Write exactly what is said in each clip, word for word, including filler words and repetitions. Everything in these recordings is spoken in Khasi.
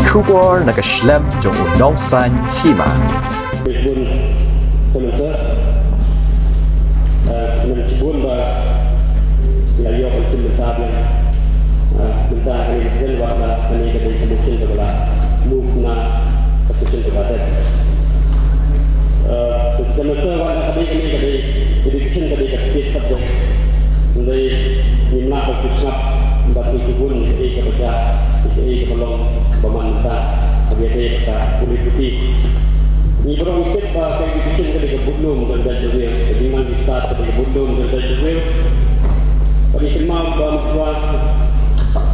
Khubor na ka shlem jong u nongsan hima. Bun, khublei shibun, eh, khublei shibun ba la ïoh ka jingmynta biang. Eh, mynta kane ka session wat la kane ka dei ka motion ba la move na ka session kaba dei. Eh, ka session mynta wat la ka dei kane ka dei education ka dei ka state subject. Hynrei ngim lah ban sngap bad ngi shibun ïa kaei kaba jia, ïa kaei kaba long ba man mynta, haba ïadei bad ka pule puthi. Ngi baroh ngi tip ba ka education ka dei ka budlum jong ka jaitbynriew, ka dei man ngi stad ka dei ka budlum jong ka jaitbynriew. Bad ngi kynmaw ba mynshwa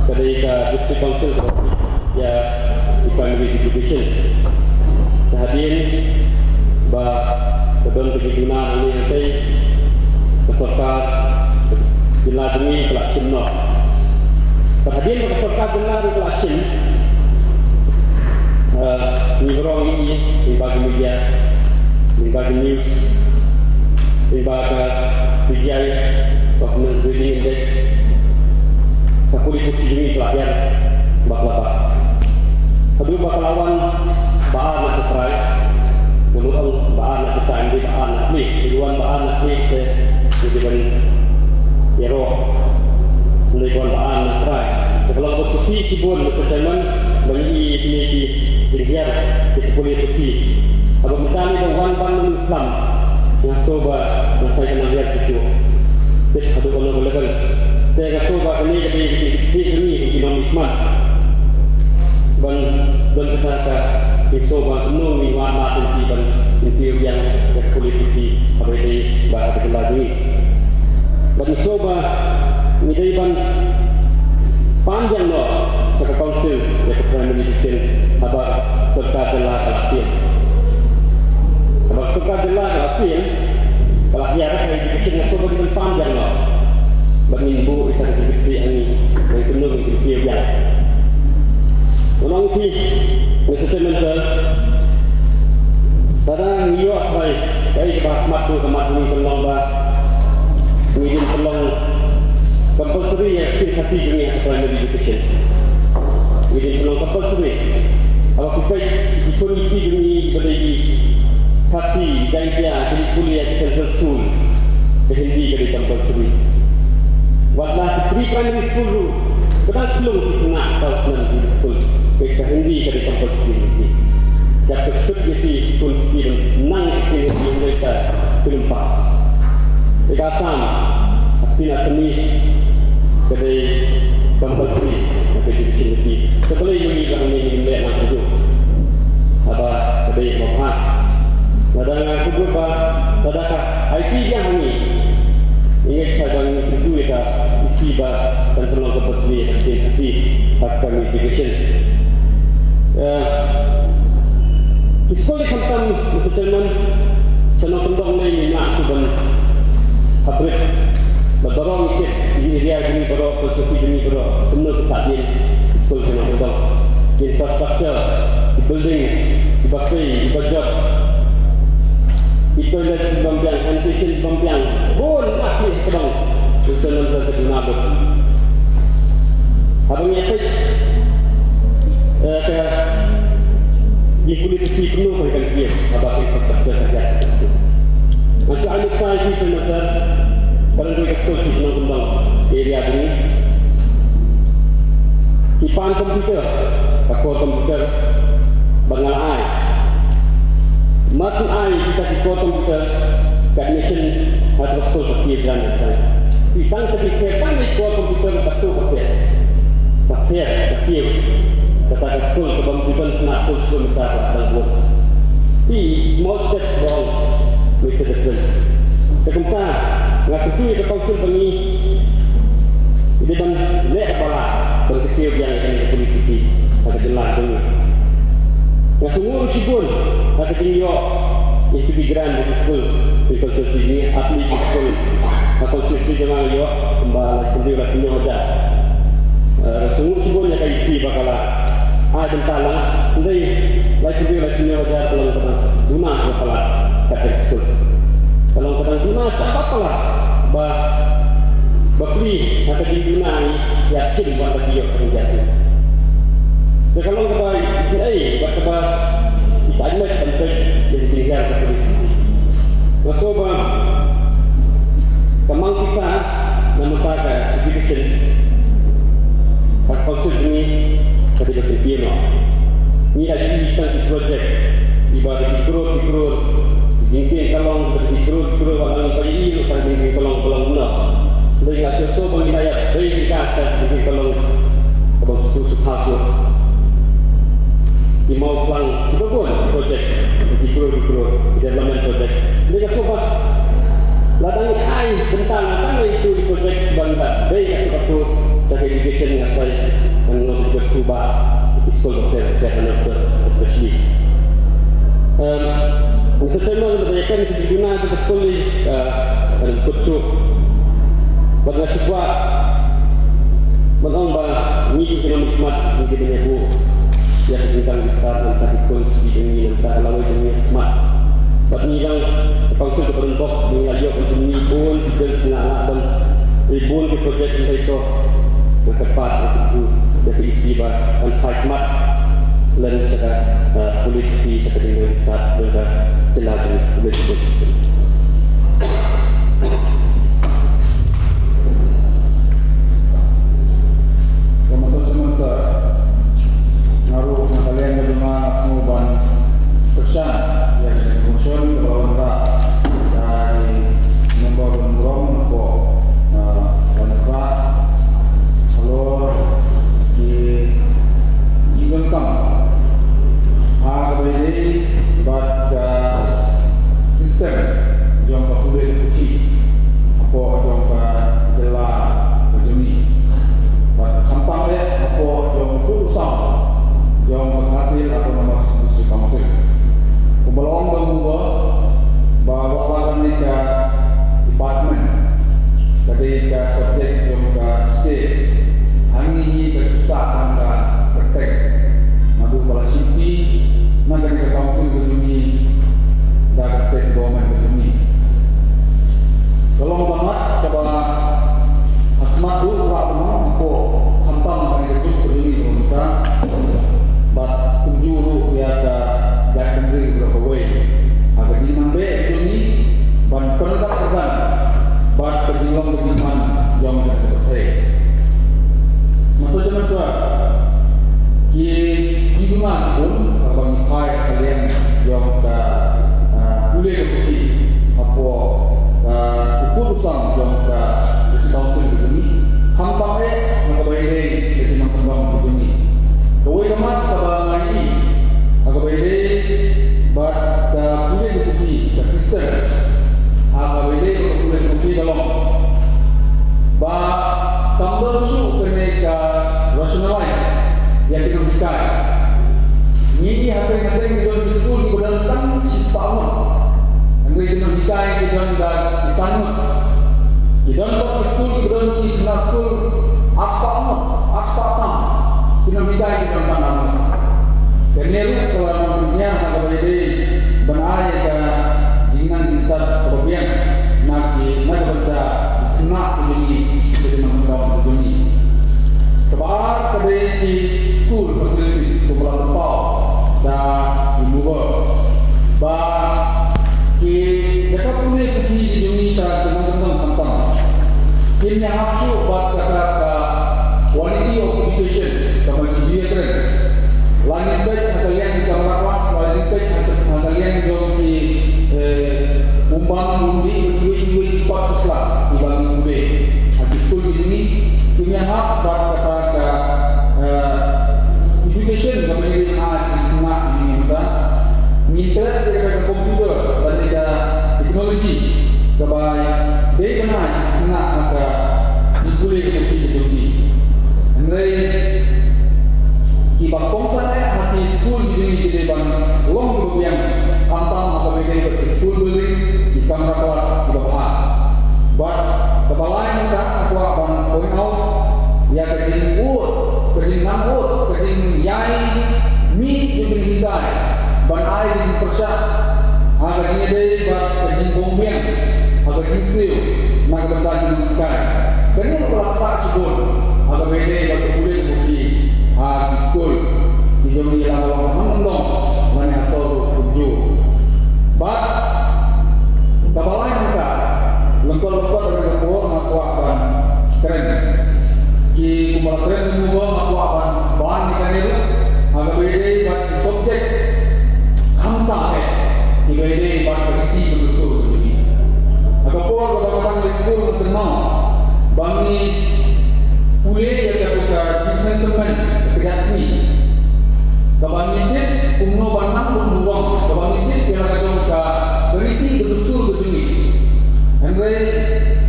ka dei ka district council ka ïa i primary education. Sa hadien ba ka don ka jingduna hangne hangtai, ka sorkar jylla jong ngi ka la shim noh. Bad hadien ba ka sorkar jylla ka la shim, eh, ngi baroh ngi i, lyngba ki media, lyngba ki news, lyngba ka P G I, Performance Grading Index, ka pule puthi jong ngi ka la hiar bad ka la bah. Haduh ba ka la wan ba ar na ka trai, nga ong ba ar na ka trai, ym dei ba ar na plie, ka wan ba ar na plie te ngi dei ban ïaroh. Ym dei ba wan ba ar na trai. Te ka long ba sngewsih shibun, Mister Chairman, ba ngi i kine ki jinghiar ki pule puthi. Haba mynta ngi dang wan ban nang khlam, nga sngew ba nang sa ïa ka nang hiar shuh shuh. Te haduh kano ka level. Te nga sngew ba kane ka dei ka jingkitkhlieh jong ngi, ki nongmihkhmat. Ban don kata ka jingsngew ba kumno ngin wad lad lynti ban kyntiew biang ïa ka pule puthi haba ïadei bad ka jylla jong ngi. Bad nga sngew ba ngi dei ban pan biang noh sha ka council ïa ka primary education haba ka sorkar jylla ka la plie. Haba ka sorkar jylla ka la plie, ka la hiar ka education, nga sngew ba ngi dei ban pan biang noh. Bad ngin buh ïa ka jingkitkhlieh ha ngi, ba kumno ngin kyntiew biang. Nga ong ïa phi, Mister Chairman Sir, lada ngi ïoh trai kaei kaba ha khmat, ka khmat ngi pynlong ba ngi dei ban pynlong compulsory ïa ka ktien Khasi jong ngi ha ka primary education. Ngi dei ban pynlong compulsory. Haba phi peit ki khun ki kti jong ngi ba dei ki Khasi, Jaiñtia, ki dei pule ïa ki central school, ka Hindi ka dei compulsory. Wat la ki pre-primary school ruh, ka dang khlung ki khynnah saw snem ki school, ka, ka Hindi ka dei compulsory ïa ki. Ka pynshut ïa ki khun ki ban nang ïa ki Hindi, ïa ka ki lum pass. Ïa ka Assam, ha ktien Assamese ka dei compulsory ïa ka education ïa ki. Te balei ma ngi ba hangne ngim leh nangta? Haba ka dei ba bha. Lada nga kynduh ba, lada ka aiti ïa ngi, ngi ngeit ba ngi kynduh ïa ka E C ba kan pynlong compulsory ïa ka ktien Khasi ha ka primary education. Eh, ki skul ki khamtam, Mister Chairman, sha Nongkyndong lei ngi nang shu ban haprit. Bad baroh ngi tip, ïa ki area jong ngi baroh, constituency jong ngi baroh, kumno ki sahdien ki skul sha Nongkyndong. Ki infrastructure, ki buildings, kiba pei, kiba jot, ki toilet ki bym biang, sanitation ki bym biang, bun na ki kdong. Ki shu nang sa ka duna lut. Haba ngi peit, eh, ka jingpule puthi kumno ka kan kiew, haba ka infrastructure ka jot. Ngan shu ai nuksa ïa phi, Chairman Sir, ka dang dei ka skul sha Nongkyndong, area jong ngi. Ki pan computer, ka core computer, ba nga la ai. Mar shu ai kita ki core computer, ka admission ha ka skul ka kiew jan jan. Ki tang ka ki kiew, tang ki core computer ka tu ka pher. Ka pher, ka kiew. Kata ka skul ka bym, ki bym khynnah skul shu mynta ka dang bun. Ki small steps long makes a difference. Te kumta, nga kyntu ïa ka council ba ngi dei ban leh ba lah ban kyntiew biang ïa kane ka pule puthi ha ka jylla jong ngi. Nga sngewnguh shibun ha ka jingïoh ïa ki grant ïa ki skul, ki constituency jong ngi, at least ki skul ha constituency jong nga ïoh kumba laiphew hynriew, laiphew hynñiew hajar. Eh, nga sngewnguh shibun ïa ka E C ba ka la ai bynta lang, hynrei laiphew hynriew, laiphew hynñiew hajar ka long ka dang duna sha palat ka textbook. Ka long ka dang duna sha palat ba, ba plie ha ka jingduna ïa ki shim wat la ki ïoh ka jingïaid. Te ka long kaba E C Bad kaba i sah ïa ka ban peit ïa ka jinghiar ka pule. Nga sngew ba ka mang pisa na bynta ka education, ka council jong ngi ka dei ba kyntiew noh. Ngi la shu ïohi sha ki project kiba da ki crore ki crore, jingtieng ka long ba da ki crore ki crore, ba la ngi ba ïohi ruh tang jingtieng ka long ba long noh. Dei nga shu sngew ba ngi la ïa dei ki ka sha jingtieng ka long kaba shu shu pha shu. Ki Mawphlang kiba bun ki project, ki crore ki crore, ki development project. Dei ka sngewbha lada ngi ai bynta na tang ïa kitu ki project ban da dei ka tu ka tu sha ka education, nga try ban long kiba tu ba ki skul ba pher pher, na pher especially. Em, Mister Chairman, ba ïa kan ki duna ki skul ni, eh, kan kut tu. Bad nga shu kwah ban ong ba ngi ki nongmihkhmat ngi ki ban ïa buh ïa ka jingtang jingstad na ka bynta ki khun ki jong ngi, na ka bynta ka lawei jong ngi ha khmat. Bad ngi dang ka council ka Barombok ngi la ïoh ban jong ngi bun ki bills, ngi la lah ban ri bun ki project hynrei to nga kyrpad ïa ka E C ba kan phai khmat lem sha ka, eh, pule puthi, sha ka jingtang jingstad jong ka jylla jong ngi. Khublei shibun. Ka masa semasa nga ruh na ka liang ka jong nga nga sngew ban kyrshan ïa ka motion kaba la wanrah da i member ban burom hapoh, ah, ban wanrah halor ki jingdonkam ha kaba ïadei bad ka system jong ka pule ka puthi hapoh jong ka jylla ka jong ngi. Bad khamtam eh hapoh jong u pud u sam jong ka Khasi Hills Autonomous District Council. Kumba la ong da u Member ba wat la kane ka department ka dei ka subject jong ka state, ha ngi hi ka shisha tang ka kyrteng. Naduh ba la shimti na kane ka council ka jong ngi da ka state government ka jong ngi. Ka long ka mat kaba ha khmat ruh ka la ban ong hapoh khamtam ha kane ka juk ka jong ngi ka long ka bad kumjuh ruh ïa ka jaitbynriew kaba kawei ha ka jingnang beh ka jong ngi ban pynrem kyrdan bad ka jinglong ka jingman jong ka pyrthei. Master Chairman Sir, ki jingduna ki bun kaba ngi phai ha ka liang jong ka, ah, pule ka puthi hapoh ka u pud u sam jong ka District Council ka jong ngi, khamtam eh ha kaba ïadei sha ki nongkyndong ka jong ngi. Kawei ka mat kaba nga ïohi ha kaba ïadei bad ka pule ka puthi, ka system ha kaba ïadei bad ka pule ka puthi ka long ba kam don shuh kane ka rationalize ïa ki nonghikai. Ngi ngi hapdeng hapdeng ngi don ki skul kiba don tang shispah ngut, hynrei ki nonghikai ki don da ki san ngut. Ki don pat ki skul kiba don ki khynnah skul arspah ngut, arspah tam, ki nonghikai ki don tang ar ngut. Kane ruh ka la nang pynhiar ha kaba ïadei ban ai ïa ka jingnang jingstad kaba biang na ki, na ka bynta ki khynnah ka jong ngi, ki khynnah ka jong ngi. Kaba ar ka dei ki school facilities, kumba la pynpaw da i Mover ba ki jaka pule puthi ki jong ngi sha ki nongkyndong khamtam kim ïahap shuh bad kata ka quality of education kaba ngi ju ïakren. La ngin peit ha ka liang ki kamra klas, la ngin peit ha ka, ha ka liang jong ki, eh, umbam umdih bad kiwei kiwei ki kot ki sla kiba ngi pule ha ki skul ki jong ngi, kim ïahap bad kata ka, eh, education kaba ngi ïoh ha ki khynnah ki jong ngi mynta. Ngi klet ïa ka computer lane ka technology kaba dei ban ai ki khynnah ha ka jingpule ka puthi ka jong ki. Hynrei kiba kongsan eh ha ki skul ki jong ngi ki dei ban long kiba biang, khamtam ha kaba ïadei bad ki school building, ki kamra klas kiba bha. Bad kaba lai mynta nga kwah ban point out ïa ka jingud, ka jingnang ud, ka jingïai mih jong ki nonghikai ban ai ka jingpyrshah ha ka jingïadei bad ka jingbym biang ha ka jingsiew na ka bynta ki nonghikai. Kane ka la ktah shibun ha kaba ïadei bad ka pule ka puthi ha ki skul ki jong ngi, la ka long ka Kul ngan kynmaw ba ngi pule ïa kata ka jingsngewthuh ka kjat sngi. Kaba ngi tip kumno ban nang bun burom, kaba ngi tip ïa la ka jong ka riti ka dustur ka jong ngi. Hynrei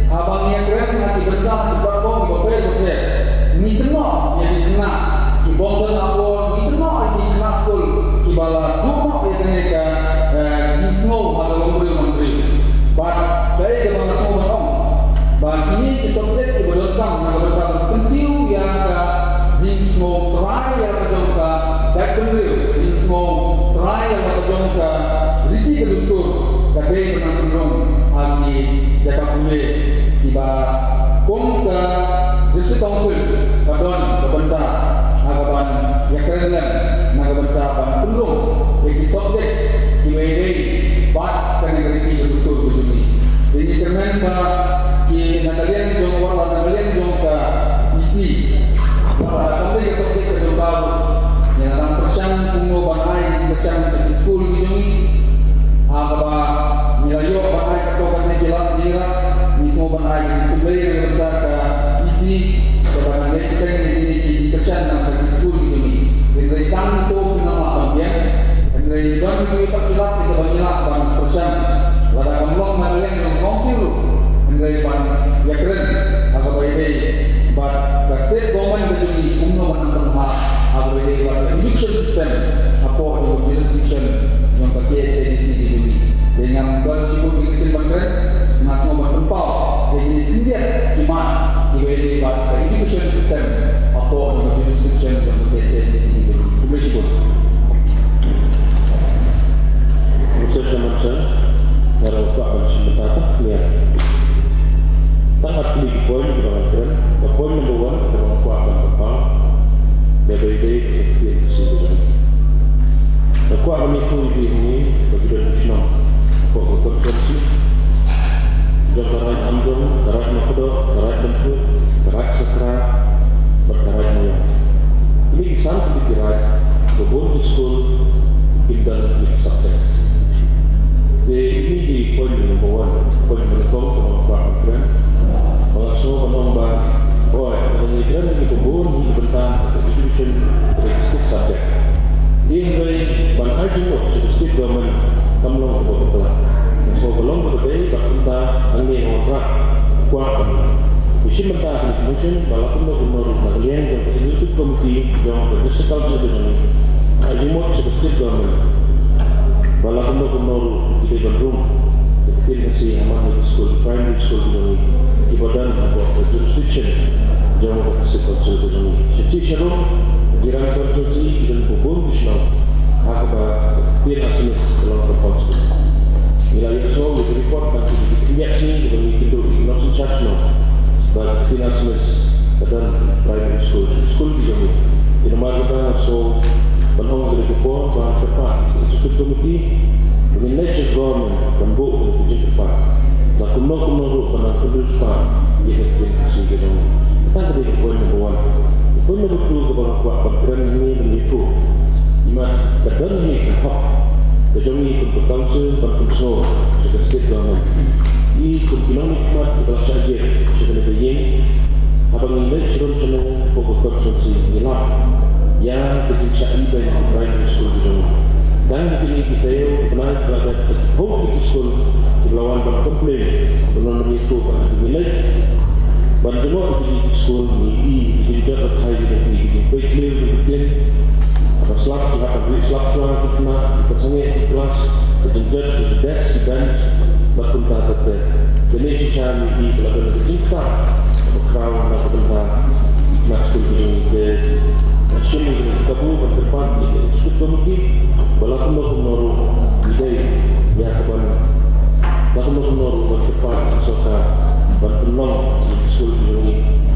haba ngi ïakren ha ki bynta ki platform kiba pher bapher, ngi kynnoh ïa ki khynnah ki bym don akor, ngi kynnoh ïa ki khynnah skul kiba la duh noh ïa kane ka, eh, jingsngew ha ka longbriew manbriew. Bad kaei kaba nga sngew ban ong ba kine ki subject kiba donkam na ka bynta ban kyntiew ïa ka jingsngew trai ïa la ka jong ka jaitbynriew, jingsngew trai ïa la ka jong ka riti ka dustur, ka dei ban nang pynrung ha ki jaka pule kiba kum ka District Council ka don ka bynta ha ka ban ïakren lem na ka bynta ban pynrung ïa ki subject kiba ïadei bad kane ka riti ka dustur ka jong ngi. Te ngi kyrmen ba ki na ka liang jong, wat la na ka liang jong ka E C, wat la ka liang ka subject ka jong ka ruh, ngi la dang pyrshang kumno ban ai ka jingpyrshang sha ki skul ki jong ngi. Ha kaba ngi la ïoh ban ai kato kane ki lad jingïarap, ngi sngew ban ai ka jingkhublei na ka bynta ka E C kaba nang ïai bteng ïa kine ki jingkyrshan na ka bynta ki skul ki jong ngi. Hynrei tang kito ki nang lah ban biang. Hynrei don kiwei pat ki lad kiba ngi lah ban pyrshang, lada kam long na ka liang jong council ruh, hynrei ban ïakren ha kaba ïadei bad ka state government ka jong ngi kumno ban nang pynbha ha kaba ïadei bad ka education system hapoh jong ka jurisdiction jong ka K H A D C ka jong ngi. Te ngam don shibun ki ktien ban kren, nga sngew ban pynpaw ïa kine khyndiat ki mat kiba ïadei bad ka education system hapoh jong ka jurisdiction jong ka K H A D C ka jong ngi. Khublei shibun. Mister Chairman Sir, nga ruh kwah ban shim bynta tang khyndiat. Tang ar tylli ki point kiba ngan kren. Ka point number one kaba nga kwah ban pynpaw, kaba ïadei bad ka ktien Khasi ka jong ngi. Nga kwah ban ïathuh ïa phi hangne ba ki don ki shnong hapoh ka constituency jong ka Raid Anjong, ka Raid Mawkdok, ka Raid Lyngkhoi, ka Raid Sakra bad ka Raid Mawïong. Kine ki san tylli ki raid, ba bun ki skul kim don ïa ka subject. Te ine i dei point number one, point number one kaba nga kwah ban kren. Ba nga sngew ban ong ba, oi, lada ngi kren ïa ki ba bun ïa ki bynta ka education, ka dei ka state subject. Te hynrei ban ai jingmut sha ka state government kam long kaba bakla. Nga sngew ba long kaba dei bad kumta hangne nga wanrah, kwah ban ïashim bynta ha kane ka motion ba la kumno kumno ruh na ka liang jong ka executive committee jong ka District Council ka jong ngi, ai jingmut sha ka state government ba la kumno kumno ruh ki dei ban rung ka ktien Khasi ha man la ki skul, primary school ki jong ngi kiba don hapoh ka jurisdiction jong ka District Council ka jong ngi. Sha shisha ruh, ka Jirang constituency ki don ba bun ki shnong ha kaba ka ktien Assamese ka long ka constant. Ngi la ïohsngew ïa ka report na ka bynta ki khyndiat sngi kiba ngi kynduh ïa ki nongsynshar shnong ba ka ktien Assamese ka don primary school, skul ki jong ngi. Te namar kata nga sngew ban ong ha kane ka por ba ngan kyrpad ïa ka executive committee ba ngin leit sha government ban buh ïa ka jingkyrpad ba kumno kumno ruh ban nang pyndonkam ïa ka ktien Khasi ka jong ngi. Kata ka dei ka point number one. Ka point number two kaba nga kwah ban kren hangne ban ïathuh, imat ka don hi ka hok ka jong ngi kum ka council ban pynsngew sha ka state government. Ngi kum ki nongmihkhmat kiba la shah jied sha kane ka ïing, haba ngi leit sharum shaneng hapoh ka constituency ngi lap ïa ka jingshah ibeiñ ha ki primary school ki jong ngi. Tang ha kine ki taïew ki bnai ba la dep, ki phew tylli ki skul kiba la wan ban complain, ban wan ban ïathuh ba ha kine ki leit ban jngoh ïa kine ki skul ngi ïohi ka jingjot ba thait, ïohi ka jingpeit khlem ka jingpeit khlem. Haba slap ki hap ban rieh slap shuwa ki khynnah, ki pynsangeh ki klas, ka jingjot ki desk ki bench bad kumta ter ter. Kane shisha ngi ïohi ba la don ka jingktah kaba khraw na ka bynta ki khynnah skul ki jong ngi. Te nga shim ïa kane ka kabu ban kyrpad ïa ka executive committee ba la kumno kumno ruh ngi dei ïa ka ban, la kumno kumno ruh ban kyrpad ïa ka sorkar ban pynlong ïa ki skul ki jong ngi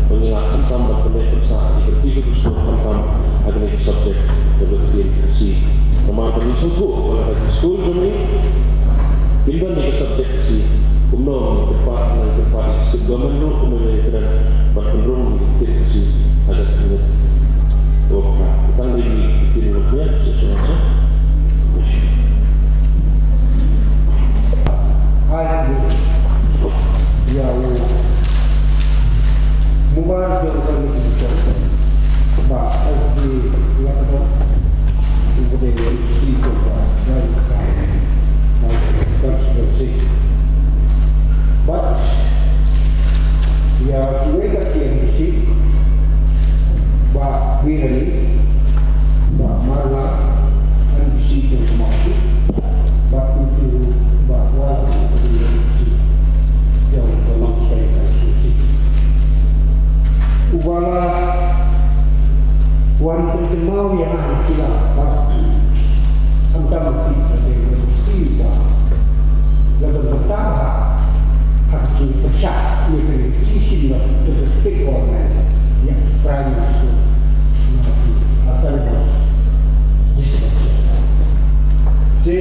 ba ngin lah khamtam ban pynneh pynsah ïa ka riti ka dustur khamtam ha kane ka subject kaba ktien Khasi. Namar ba ngi sngewthuh ba lada ki skul jong ngi kim don ïa ka subject Khasi, kumno ngin kyrpad, ngin kyrpad ïa ka state government ruh kumno ngin kyrpad ban pynrung ïa ka ktien Khasi ha ka thylliej kaba phra. Tang dei ïa ka ktien ruh ïa ka state government. Hai, ïa, ïa. Kila ba khamtam ki ka dei ba si ba la ban bynta ha ha ki pyrshah ïa ka dei ki shin ba ki state government ïa primary school na ki autonomous district. Te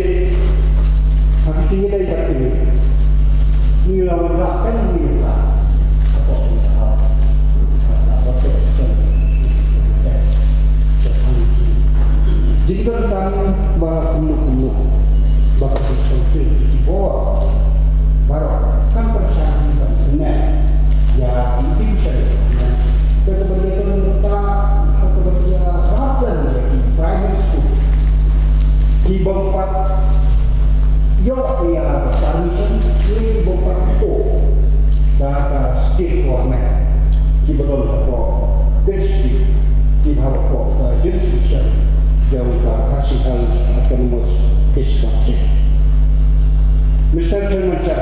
ha ki jingïadei bad kine ngi la wanrah kan ngi la Jingdonkam ba kumno kumno ba ka Council ki bor baroh kan pyrshang ban connect ïa ki division. Ka ban ïa ka ban ïa ka ban ïa raplan ïa ki primary school ki bym pat ïoh ïa ka permission ne ki bym pat ïoh da ka state government kiba don hapoh ka district kiba hapoh ka jurisdiction jong ka Khasi Hills Autonomous District. Mister Chairman Sir,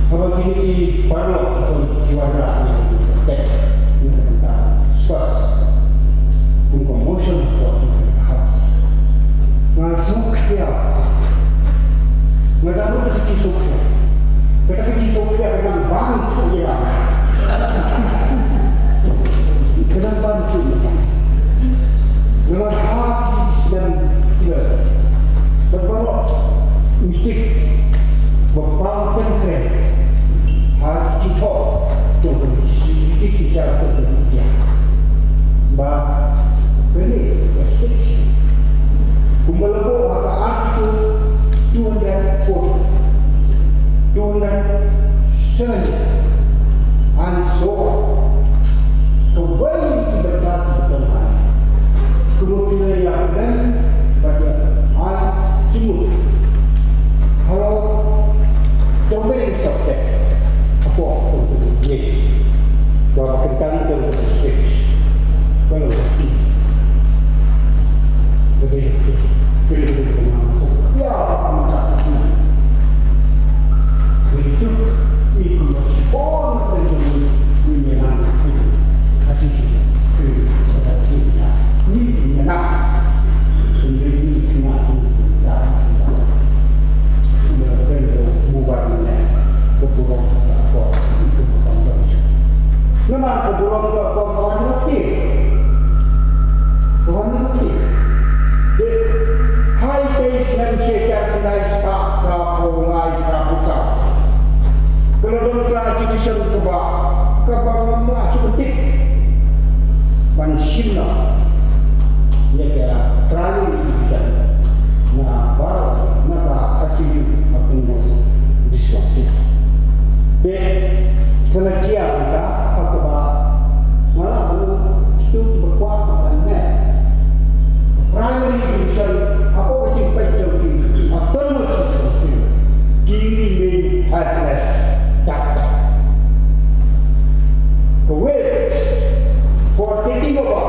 haba kine ki paralok ki wan rah ïa ka state, ïa ka bynta spas kum ka motion hapoh ka House. Nga sngewkhia. Nga dang ruh ka jingsngewkhia. Kata ka jingsngewkhia ka nang bang shuh ïa nga. Ka nang bang shuh ïa nga. Nga la ha ki snem ki la. Bad baroh ngi tip ba pang kren kren ha ki jingthoh jong ka British, British India jong ka India. Ba kane ka state kumba la buh ha ka Article two hundred forty, two hundred seventy and so on. Kawei ki bynta ki bynta kumba phi la ïa kren bad ïa ai jingmut. Hello. Jong ka ri ka sop te. Hapoh jong ka ri. Ba ka kyntang jong ka state. Ba long ka ti. Ba dei ka ti. Ka ri ka ri ka ma sop. Ïa ba ka ma ka ti. Ri tuk ni ku ma sop. Ni ni na ni. Ka si. Ka ri ka ri ka ri. Ni ni na. Ka ri ni na. Namar ka burom ka burom ka wan lynti. Ka wan lynti. Te hai te snem shi hajar khyndai spah phra phew lai phra phew saw. Ka la don ka education kaba kaba ngam lah shu tip ban shim noh ïa ka primary education na baroh na ka Khasi Hills Autonomous District. Te ka la jia mynta ha kaba nga la ong kitu kiba kwah ba kan leh primary education hapoh ka jingpeit jong ki Autonomous District ki remain helpless. Kawei for taking over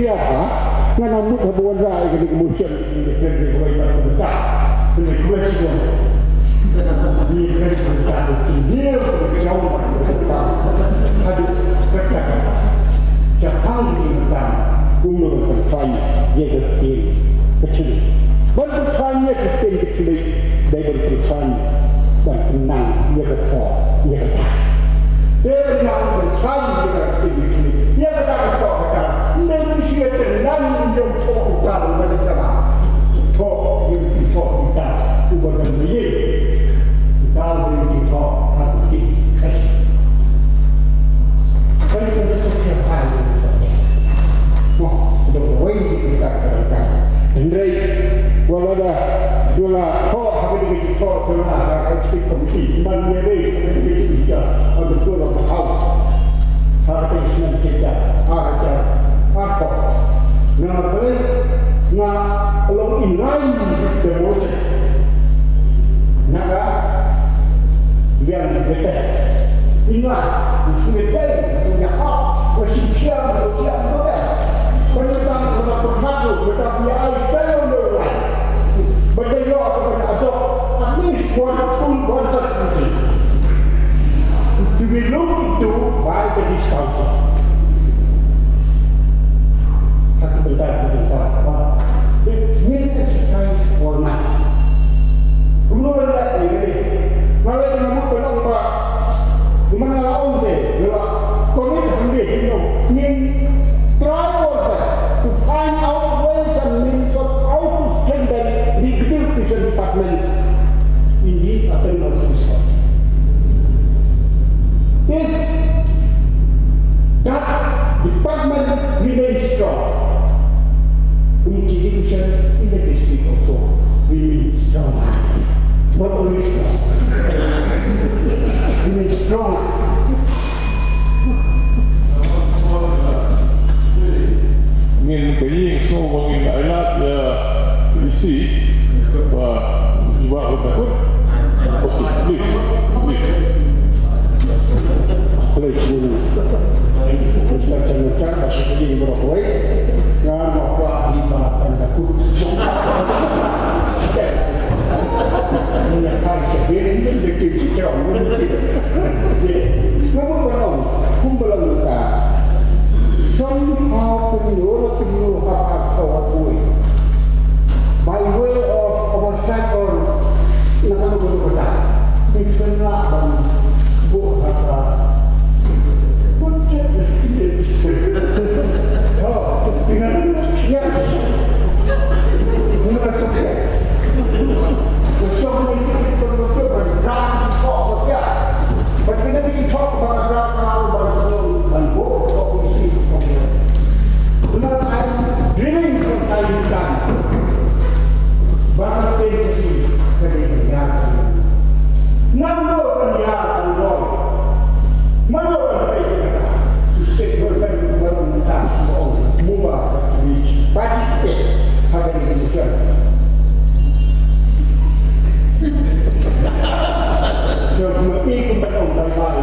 Nga nang mut haba wanrah ïa kane ka motion, kane ka friend request, kane ka friend request. Ban pynkhlaiñ ïa ka ktien ka Khmer. Ban pynkhlaiñ ïa ka ktien ka Khmer, dei ban pynkhlaiñ, ban pynnang ïa ka thoh, ïa ka tah. Dei ban pynkhlaiñ ïa ka ktien ka Khmer, ïa ka tah ka thoh ka tah. Ym dei ban shu ïa pynnang ïa u thoh u tah uba dei sama. Thoh ïa u thoh u tah uba dei ma ïing. U tah uba dei u thoh ha u ktien Khasi. Hynrei, wat la da, wat la thoh ha kane ka jingthoh jong nga ha ka Executive Committee, man ïa raise ha kane ka jingthoh on the floor of the House. Ha kane ka snem kita, ha ka, ha ka. Nga balei nga long in line with the motion. Na ka liang bete. Ina, sngewthuh, sngewthuh, sngewthuh, sngewthuh. But they know, adopt at least one school, one facility to be looked into by the District Council. Hak bentar, bentar, apa? Ini exercise format. Kumno la ïa kane? Nga la ïa mut ban ong ba kumba nga la ong te, nga la commit hangne, you know, ngin try our best to find out ways and means of how to strengthen the education department in the autonomous district. If that department remains strong, institution in the district also remain strong. Not only strong, remain strong. Ngin ka ïing sngew ba ngin ailad ïa i C. Ba jubab ka takut. Okay, please, please. Please, guru. Mister Chandra, Chandra, sisi guru koi. Ngan ma kwa di ma kan takut. Ni ya kai se be ni de ke si chong ni de. Ngam ko no, kum ba long ka. Somehow, pynlong, pynlong, ha, ha, ha, ha, ha. By way of oversight or, na ka, na ka, na ka, na ka. Pynlong ban buh ha ka. Pynlong ban buh ha ka. Oh, tinggal dulu. Ya. Ini masuk ya. Masuk ini, pynlong ban buh ha ka. Bad kane ka jingthoh ba nga kyrpad ban, ban buh, ban buh, ban buh. Bad I'm dreaming from time to time. Ba nga peit ka shi, ka dei ban ïa ka. Nangno ban ïa ka loi. Mano ban peit ka ta. State government ban ta, ban ong, mumba, participate. Ha kane ka mission. So, ma i kumba ong bye bye.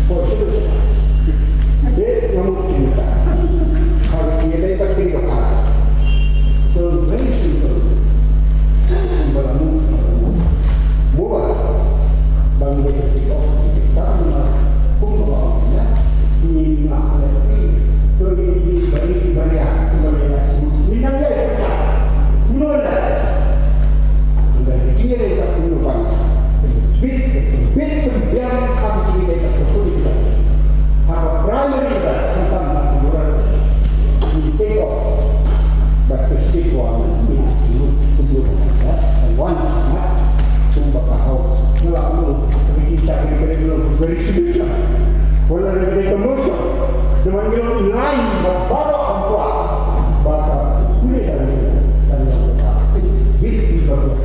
Ko shu de nga mut kin ka. Ha ka kin dei ka kin ka. So, very simple. Kumba la mut, mut. Mut ba. Bang dei ka kin ka. Ka ma kumba ong ya. Ni na le. To ni ni bari bari ya. Kumba le ya. Ni na le. Kumba le. Bit, bit, bit, biang, kami kini dei ka pukul kita. Ha ka primary ka, tentang nak murah. Ini take off. But the state one, we have to do, to do, ya. And one, not, tumba ka house. Ngelak dulu, kita kena dulu, very serious. Wala ada kita motion. Zaman kita in line, baru empat. Baka, boleh dah ni. Dan yang kita, bit, bit, bit, bit.